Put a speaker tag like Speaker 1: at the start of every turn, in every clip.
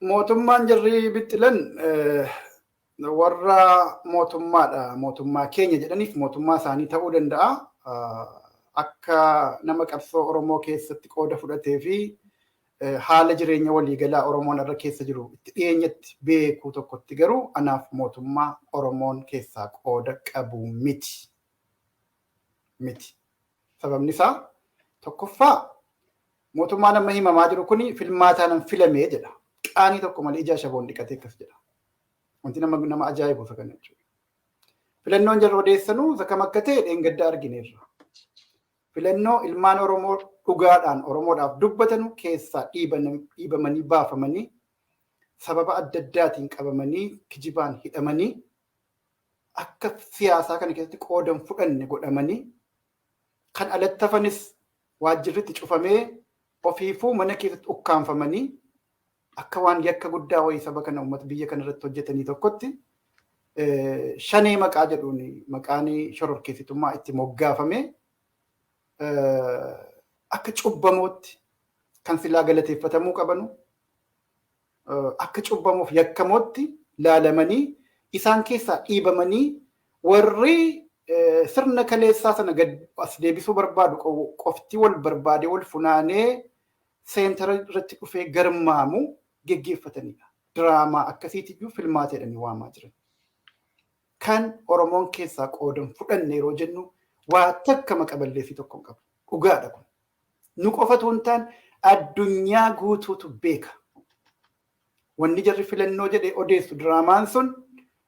Speaker 1: Mootummaan jarri bixxilan warra mootummaadha. Mootummaa keenya jedhaniif mootummaa isaanii ta'uu danda'a. Akka nama qabsoo Oromoo keessatti qooda fudhatee fi haala jireenya waliigalaa Oromoon irra keessa jiru itti dhiyeenyatti beekuu tokkotti garuu anaaf mootummaa Oromoon keessaa qooda qabu miti. Miti. Sababni isaa tokkoffaa, mootummaan amma himamaa jiru kuni filmaataan filamee jedha. Qaanii tokko malee ija shaboon dhiqatee akkas jedha. Wanti nama ajaa'ibu isa kana jechuudha. Filannoon jarri odeessanuu isa kam akka ta'e dheengaddaa argineerra. Filannoo ilmaan Oromoo dhugaadhaan Oromoodhaaf dubbatanu keessaa dhiibamanii baafamanii, sababa adda addaatiin qabamanii, kijibaan hidhamanii, akka siyaasaa kana keessatti qoodan fudhanne godhamanii, kan alatti hafanis waajjirritti cufamee ofiifuu mana keessatti ukkaanfamanii, akka waan yakka guddaa wayii saba kana, uummata biyya kana irratti hojjetanii tokkotti, shanee maqaa jedhuun maqaan shororkeessitummaa itti moggaafame, akka cubbamootti, kan silaa galateeffatamuu qabanu akka cubbamoof yakkamootti laalamanii, isaan keessaa dhiibamanii, warri sirna kaleessaa sana gad as deebisuu barbaadu qofti wal barbaadee wal funaanee seentara irratti dhufee garmaamu geggeeffatanidha. Diraamaa akkasiitiyyuu filmaata jedhanii waamaa jiran. Kan Oromoon keessaa qoodan fudhanne yeroo jennu waa takka maqa balleessii tokko hin qabu. Dhugaadha kun. Nu qofatu hin taane, addunyaa guutuutu beeka. Wanni jarri filannoo jedhee odeessu, diraamaan sun,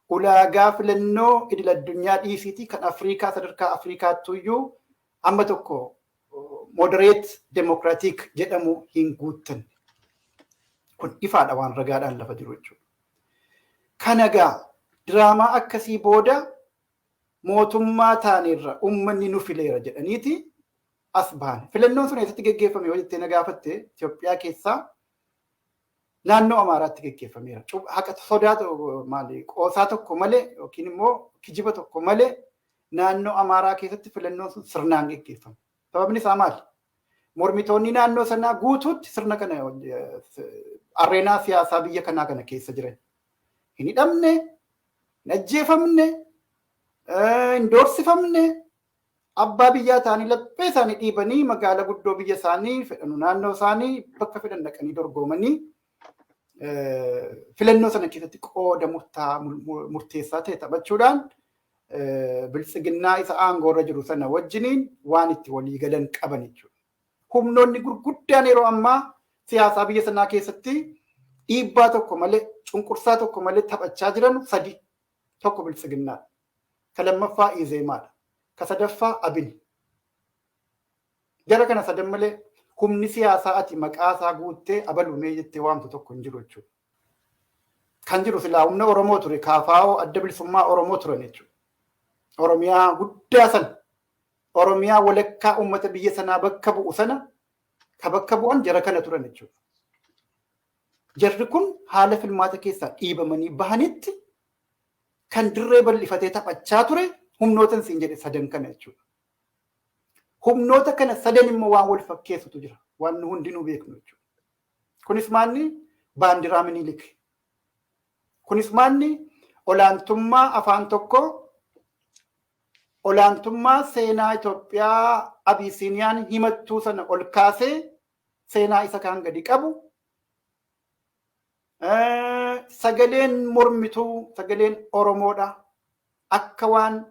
Speaker 1: ulaagaa filannoo idil addunyaa dhiisiitii kan Afriikaa, sadarkaa Afriikaattuyyuu amma tokko moderate democratic jedhamu hin guuttan. Kun ifaadha, waan ragaadhaan lafa jiru jechuudha. Kana gaa diraamaa akkasii booda mootummaa taanerra, uummanni nu fileera jedhaniiti as bahan. Filannoon sun eessatti geggeeffame yoo jettee na gaafatte, Itoophiyaa keessaa naannoo Amaaraatti geggeeffameera. Haqa sodaa maali, qoosaa tokko malee yookiin immoo kijiba tokko malee, naannoo Amaaraa keessatti filannoon sun sirnaan geggeeffame. Sababni isaa maali? Mormitoonni naannoo sanaa guutuutti sirna kana areenaa siyaasaa biyya kanaa kana keessa jiran. Hin hidhamne, hin ajjeefamne, hin doorsifamne, abbaa biyyaa ta'anii laphee isaanii dhiibanii magaalaa guddoo biyya isaanii fedhanu, naannoo isaanii bakka fedhan dhaqanii dorgomanii, filannoo sana keessatti qooda murteessaa ta'e taphachuudhaan, biltsiginnaa isa aangoo irra jiru sana wajjiniin waan itti walii galan qaban jechuudha. Humnoonni gurguddaan yeroo ammaa siyaasaa biyya sanaa keessatti dhiibbaa tokko malee, cunqursaa tokko malee taphachaa jiran sadi. Tokko biltsiginnaadha. Ka lammaffaa Izeemaadha. Ka sadaffaa Abin. Jara kana sadan malee humni siyaasaa ati maqaa isaa guuttee abalumee jettee waamtu tokko hin jiru jechuudha. Kan jiru silaa humna Oromoo ture, KFO, Adda Bilisummaa Oromoo turan jechuudha. Oromiyaa guddaa sana, Oromiyaa walakkaa uummata biyya sanaa bakka bu'u sana ka bakka bu'an jara kana turan jechuudha. Jarri kun haala filmaata keessaa dhiibamanii bahanitti kan dirree bal'ifatee taphachaa ture humnoota siin jedhe sadan kana jechuudha. Humnoota kana sadan immoo waan wal fakkeessutu jira. Waan nu hundinuu beeknu jechuudha. Kunis maanni? Baandiraa Minilik. Kunis maanni? Olaantummaa afaan tokkoo, olaantummaa seenaa Itoophiyaa Abiisiiniyaan himattuu sana ol kaasee seenaa isa kaan gadi qabu. Sagaleen mormituu sagaleen Oromoodha. Akka waan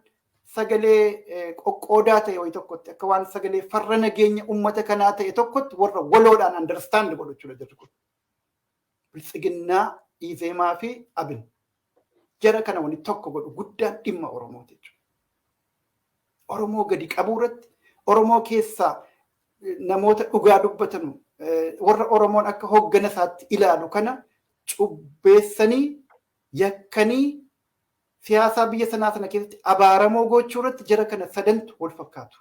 Speaker 1: sagalee qoqqoodaa ta'e wayii tokkotti, akka waan sagalee farra nageenya uummata kanaa ta'e tokkotti warra waloodhaan understand godhu jechuudha jarri kun. Biltsiginnaa, Izeemaa fi Abin. Jara kana wanni tokko godhu guddaan dhimma Oromooti jechuudha. Oromoo gadi qabuu irratti, Oromoo keessaa namoota dhugaa dubbatanu, warra Oromoon akka hoggana isaatti ilaalu kana cubbeessanii, yakkanii, siyaasaa biyya sanaa sana keessatti abaaramoo gochuu irratti jara kana sadantu wal fakkaatu.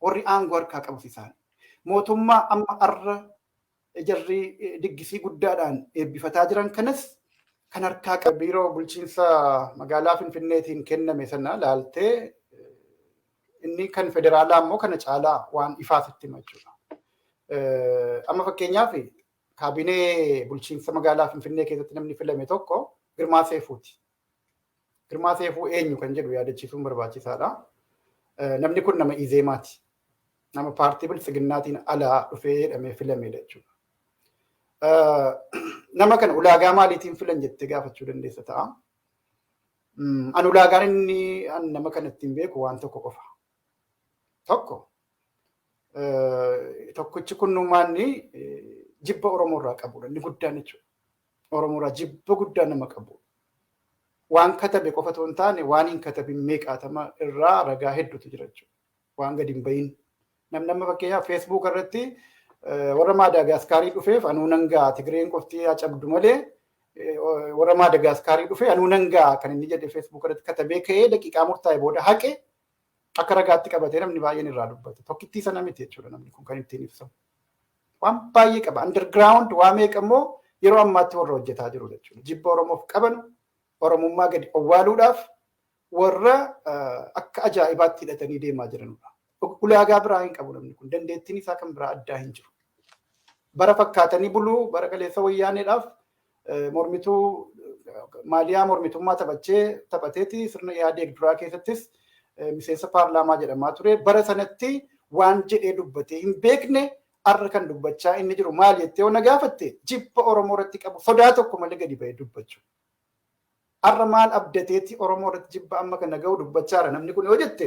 Speaker 1: Warri aangoo harkaa qabus isaan. Mootummaa amma arra jarri diggisii guddaadhaan eebbifataa jiran kanas kan harkaa qabu. Biiroo bulchiinsa magaalaa Finfinneetiin kenname sana laaltee, inni kan federaalaa immoo kana caalaa waan ifaa sitti hima jechuudha. Amma fakkeenyaaf Kaabinee bulchiinsa magaalaa Finfinnee keessatti namni filame tokko Girmaa Seefuuti. Girmaa Seefuu eenyu kan jedhu yaadachiisuun barbaachisaadha. Namni kun nama Izeemaati. Nama paartii biltsiginnaatiin alaa dhufee jedhamee filamedha jechuudha. Nama kana ulaagaa maaliitiin filan jettee gaafachuu dandeessa ta'a. An ulaagaan inni nama kana ittiin beeku waan tokko qofa. Tokko tokkichi kunnummaanni jibba Oromoo irraa qabudha. Inni guddaan jechuudha. Oromoo irraa jibba guddaa nama qabu. Waan katabe qofa otoo hin taane waan hin katabin meeqaatama irraa ragaa hedduutu jira jechuudha. Waan gadi hin bahin. Namni amma fakkeenyaaf Facebook irratti warra Maadaagaaskaarii dhufeef anuu nan ga'a, Tigreen qofti haa cabdu malee warra Maadaagaaskaarii dhufee anuu nan ga'a kan inni jedhe Facebook irratti katabee ka'ee daqiiqaa murtaa'e booda haqe akka ragaatti qabatee namni baay'een irraa dubbata. Tokkittii sana miti jechuudha namni kun kan ittiin ibsamu. Waan baay'ee qaba. Underground waa meeqa immoo yeroo ammaatti warra hojjetaa jiru jechuudha. Jibba Oromoof qaban Oromummaa gadi owwaaluudhaaf warra akka ajaa'ibaatti hidhatanii deemaa jiranidha. Ulaagaa biraa hin qabu namni kun. Dandeettiin isaa kan biraa addaa hin jiru. Bara fakkaatanii buluu bara kaleessa wayyaaneedhaaf mormituu maaliyaa mormitummaa taphachee taphateeti sirna Ihaadeeg duraa keessattis miseensa paarlaamaa jedhamaa ture. Bara sanatti waan jedhee dubbatee hin beekne arra kan dubbachaa inni jiru maal jettee yoo na gaafatte jibba Oromoo irratti qabu sodaa tokko malee gadi ba'ee dubbachuu. Arra maal abdateeti Oromoo irratti jibba amma kana ga'u dubbachaara namni kun yoo jette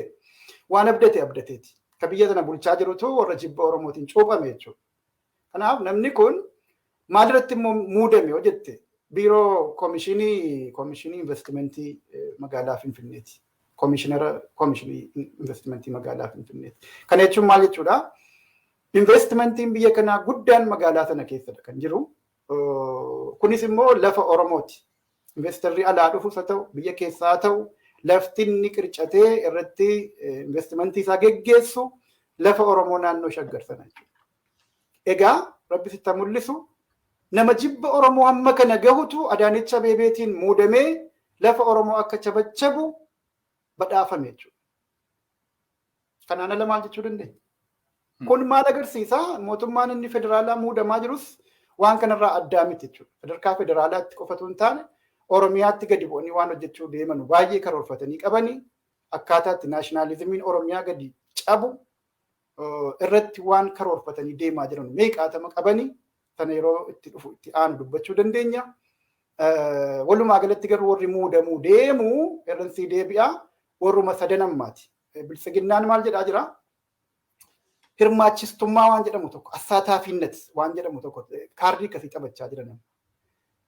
Speaker 1: waan abdate abdateeti. Ka biyya sana bulchaa jirutu warra jibba Oromootiin cuuphame jechuudha. Kanaaf namni kun maalirratti immoo muudame yoo jette biiroo koomishinii investimentii magaalaa Finfinneeti. Koomishinara koomishinii investimentii magaalaa Finfinneeti. Kana jechuun maal jechuudha? Investimentiin biyya kanaa guddaan magaalaa sana keessadha kan jiru. Kunis immoo lafa Oromooti. Investarri alaa dhufus haa ta'u, biyya keessaa haa ta'u, lafti inni qircatee irratti investimentii isaa geggeessu lafa Oromoo naannoo Shaggar sana jechuudha. Egaa Rabbi sitti mul'isu, nama jibba Oromoo hamma kana gahutu Adaanech Abeebeetiin muudamee lafa Oromoo akka chabachabu badhaafame jechuudha. Kanaan ala maal jechuu dandeenya? Kun maal agarsiisa? Mootummaan inni federaalaa muudamaa jirus waan kanarraa addaa miti jechuudha. Sadarkaa federaalaatti qofatu hin taane Oromiyaatti gadi bu'anii waan hojjechuu deeman baay'ee karoorfatanii qabanii akkaataa itti naashinaalizimiin Oromiyaa gadi cabu irratti waan karoorfatanii deemaa jiran meeqaatama qabanii sana yeroo itti dhufu itti aanu dubbachuu dandeenya. Walumaa galatti garuu warri muudamuu deemu irransii deebi'a warruma sadan ammaati. Biltsiginnaan maal jedhaa jira? Hirmaachistummaa waan jedhamu tokko, assaataafiinnat waan jedhamu tokko kaardii akkasii taphachaa jiran.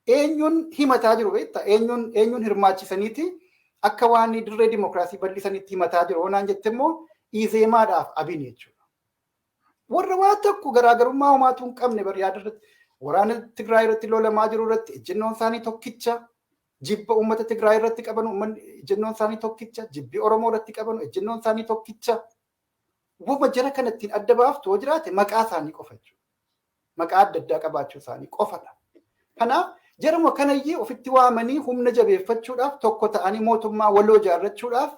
Speaker 1: Eenyuun himataa jiru beektaa? Eenyuun hirmaachisaniiti akka waan dirree dimokiraasii bal'isanitti himataa jiru. Onaan jette immoo Izeemaadhaaf Abin jechuudha. Warra waa tokko garaagarummaa homaatu hin qabne bari yaada irratti waraana Tigraay irratti lolamaa jiru irratti ejjennoon isaanii tokkicha, jibba uummata Tigraay irratti qaban ejjennoon isaanii tokkicha, jibbi Oromoo irratti qaban ejjennoon isaanii tokkicha. Wama jara kana ittiin adda baaftu yoo jiraate maqaa isaanii qofa jechuudha. Maqaa adda addaa qabaachuu isaanii qofadha. Kanaaf jaruma kanayyee ofitti waamanii humna jabeeffachuudhaaf tokko ta'anii mootummaa waloo ijaarrachuudhaaf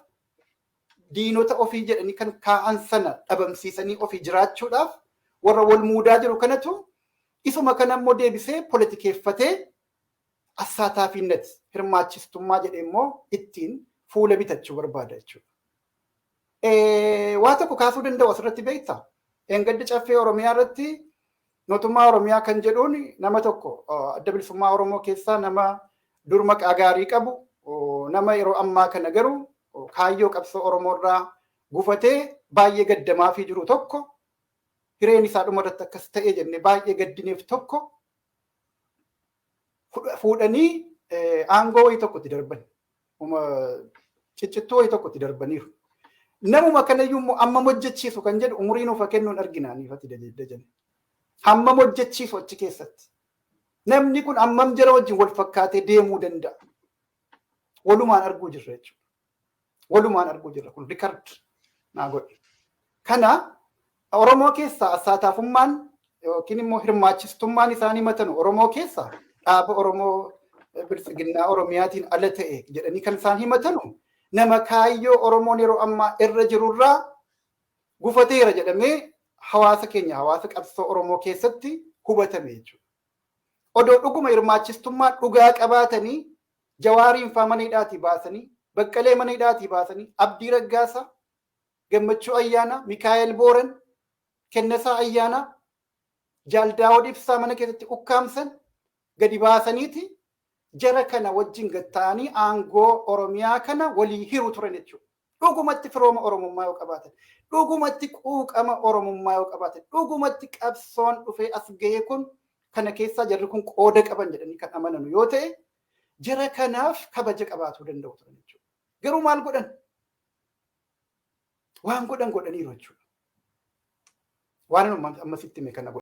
Speaker 1: diinota ofii jedhanii kan kaa'an sana dhabamsiisanii ofii jiraachuudhaaf warra wal muudaa jiru kanatu isuma kana immoo deebisee politikeeffatee assaataafiinnat hirmaachistummaa jedhee immoo ittiin fuula bitachuu barbaada jechuudha. Waa tokko kaasuu danda'u asirratti beektaa? Eengaddi caffee Oromiyaa irratti mootummaa Oromiyaa kan jedhuun nama tokko adda bilisummaa Oromoo keessaa nama dur maqaa gaarii qabu, nama yeroo ammaa kana garuu kaayyoo qabsoo Oromoo irraa gufatee baay'ee gaddamaafii jiru tokko, hireen isaa dhuma irratti akkas ta'ee jennee baay'ee gaddineef tokko fuudhanii aangoo wayii tokkotti darban. Ciccittuu wayii tokkotti darbaniiru. Namuma kanayyuu immoo hammam hojjechiisu kan jedhu umurii nuuf kennuun argina aniifati dajane. Hammam hojjechiisu achi keessatti. Namni kun hammam jara wajjin wal fakkaatee deemuu danda'a? Walumaan arguu jirra jechuudha. Walumaan arguu jirra, kun record naa godhe. Kana Oromoo keessaa assaataafummaan yookiin immoo hirmaachistummaan isaanii matanu Oromoo keessaa dhaaba Oromoo biltsiginnaa Oromiyaatiin ala ta'e jedhanii kan isaan himatanu nama kaayyoo Oromoon yeroo ammaa irra jirurraa gufateera jedhamee hawaasa keenya, hawaasa qabsoo Oromoo keessatti hubatame jechuudha. Odoo dhuguma hirmaachistummaa dhugaa qabaatanii Jawaariin faa mana hidhaatii baasanii, Baqqalee mana hidhaatii baasanii, Abdii Raggaasaa, Gammachuu Ayyaanaa, Mikaa'el Booran, Kennasaa Ayyaanaa, Jaal Daawud Ibsaa mana keessatti ukkaamsan gadi baasaniiti jara kana wajjin gatta'anii aangoo Oromiyaa kana walii hiru turan jechuudha. Dhugumatti firooma Oromummaa yoo qabaatan, dhugumatti quuqama Oromummaa yoo qabaatan, dhugumatti qabsoon dhufee as ga'e kun kana keessaa jarri kun qooda qaban jedhanii kan amanan yoo ta'e, jara kanaaf kabaja qabaatuu danda'u turan jechuudha. Garuu maal godhan? Waan godhan godhaniiru jechuudha. Waan ammasitti hime kana godhan.